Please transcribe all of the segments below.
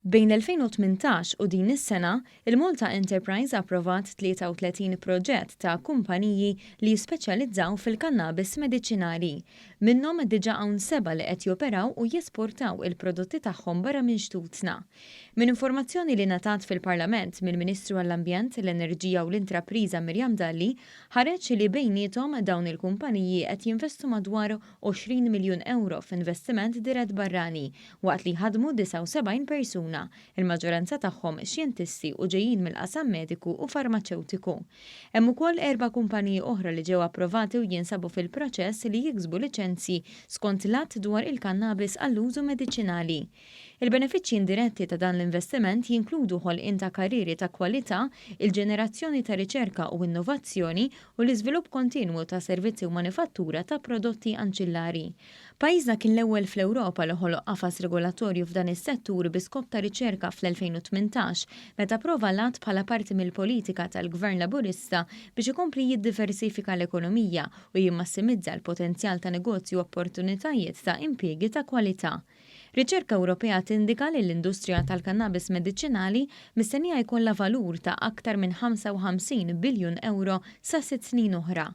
Bejn l-2018 u din is-sena, il-Malta Enterprise approvat 33 proġett ta' kumpaniji li jispeċjalizzaw fil-kannabis mediċinali. Minnhom diġà hawn sebgħa li qed joperaw u jesportaw il-prodotti tagħhom barra minn xtutna. Minn informazzjoni li ngħatat fil-Parlament mill-Ministru għall-Ambjent, l-Enerġija u l-Intrapriża Miriam Dalli, ħareġ li bejniethom dawn il-kumpaniji qed jinvestu madwar 20 miljun ewro f'investiment dirett barrani, waqt li jħaddmu 79 persuna, il-maġġoranza tagħhom xjentisti u ġejjin mill-qasam mediku u farmaċewtiku. Hemm ukoll erba' kumpaniji oħra li ġew approvati u jinsabu fil-proċess li jiksbu liċenzji skont l-Att dwar il-Kannabis għall-Użu Mediċinali. Il-benefiċċji indiretti ta' dan l-investiment jinkludu ħolqien ta' karrieri ta' kwalità, il-ġenerazzjoni ta' riċerka u innovazzjoni u l-iżvilupp kontinwu ta' servizzi u manifattura ta' prodotti anċillari. Pajjiżna kien l-ewwel fl-Ewropa li ħoloq qafas regolatorju f'dan is-settur bi skop ta' riċerka fl-2018 meta approva l-att bħala parti mill-politika tal-Gvern Laburista biex ikompli jiddiversifika l-ekonomija u jimmassimizza l-potenzjal ta' negozju u opportunitajiet ta' impjiegi ta' kwalità. Riċerka Ewropea tindika li l-industrija tal-kannabis mediċinali mistennija jkollha valur ta' aktar minn 55 biljun ewro sa sitt snin oħra.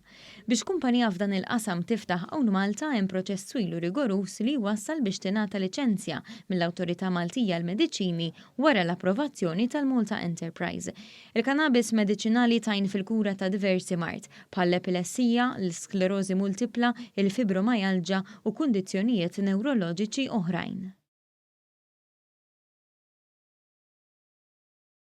Biex kumpanija f'dan il-qasam tiftaħ hawn Malta hemm proċess twil u rigoruż li jwassal biex tingħata liċenzja mill-Awtorità Maltija għall-Mediċini wara l-approvazzjoni tal-Malta Enterprise. Il-kannabis mediċinali tgħin fil-kura ta' diversi mard, bħall-epilessija, l-isklerożi multipla, il-fibromajalġa u kundizzjonijiet newroloġiċi oħrajn.